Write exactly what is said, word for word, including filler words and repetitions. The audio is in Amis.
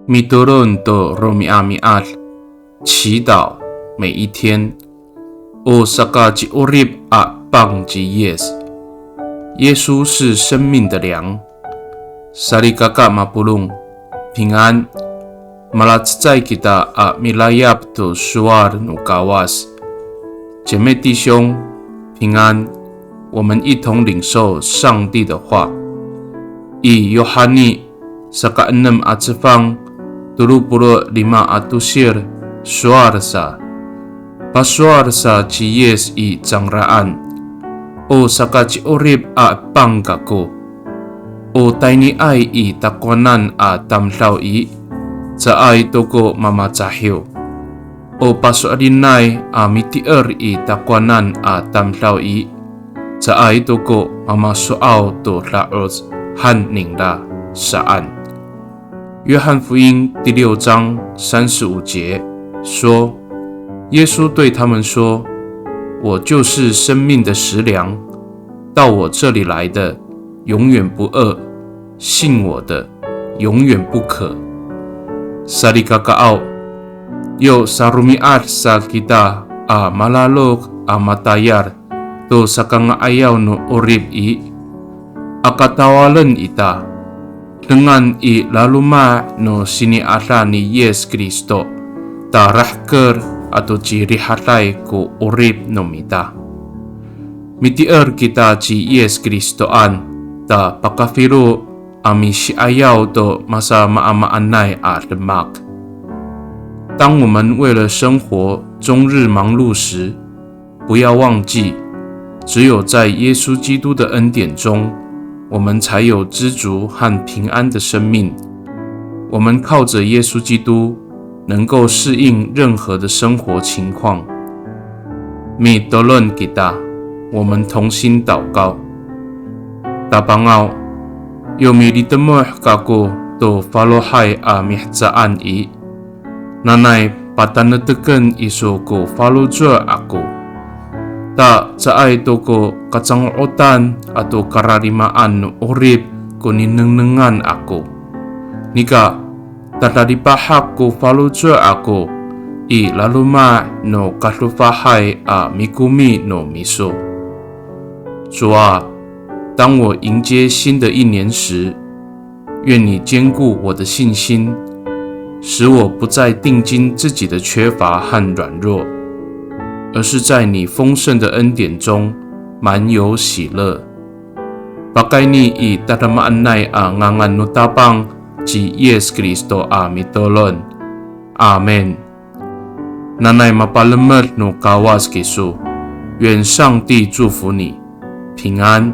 Mitolon to romi'ami'ad, 祈祷每一天。O sakaci'orip a pang ci Yis. 耶稣是生命的粮。Salikaka mapolong, 平安。Malacecay kita a milayap to sowal no Kawas. 姐妹弟兄，平安。我们一同领受上帝的话。I Yohani saka enem a cefang, tolo polo' lima a tosil, sowal sa. Pasowal sa ci Yis i cangraan. O sakaci'orip a pang kako. O tayniay i takowanan a tamdaw i, caay to ko mamacahiw. O paso'linay a mitier i takowanan a tamdaw i, caay to ko mamaso'aw to da'oc han ningra saan. 约翰福音第六章三十五节说，耶稣对他们说：“我就是生命的食粮，到我这里来的，永远不饿；信我的，永远不渴。” Salikakaaw, yo saromi'ad sa kita a malalok a matayal to sakanga'ayaw no 'orip i, aka tawalen ita, dengan i laloma' no sini'ada ni Yis Kristo, ta rahker ato cirihaday ko 'orip no mita. Mitier kita ci Yis Kristoan, ta pakafilo a misi'ayaw to masamaamaanay a demak. 当我们为了生活终日忙碌时，不要忘记，只有在耶稣基督的恩典中，我们才有知足和平安的生命。我们靠着耶稣基督，能够适应任何的生活情况。Mitolon kita, 我们同心祷告。Tapangaw, yo militemoh kako to falohay a mihecaan i, nanay patanekteken iso ko faloco' ako. Ta caay to ko kacango'otan ato kararimaan no 'orip ko ninengnengan ako. Nika, tadalipahak ko faloco' ako i laloma' no kadofahay a mikomi no miso. 主啊，当我迎接新的一年时，愿你坚固我的信心，使我不再定睛自己的缺乏和软弱，而是在你丰盛的恩典中满有喜乐。Pakayni i tadamaanay a ngangan no Tapang ci Yis Kristo a mitolon. Amin. Nanay mapalemed no Kawas kiso. 愿上帝祝福你，平安。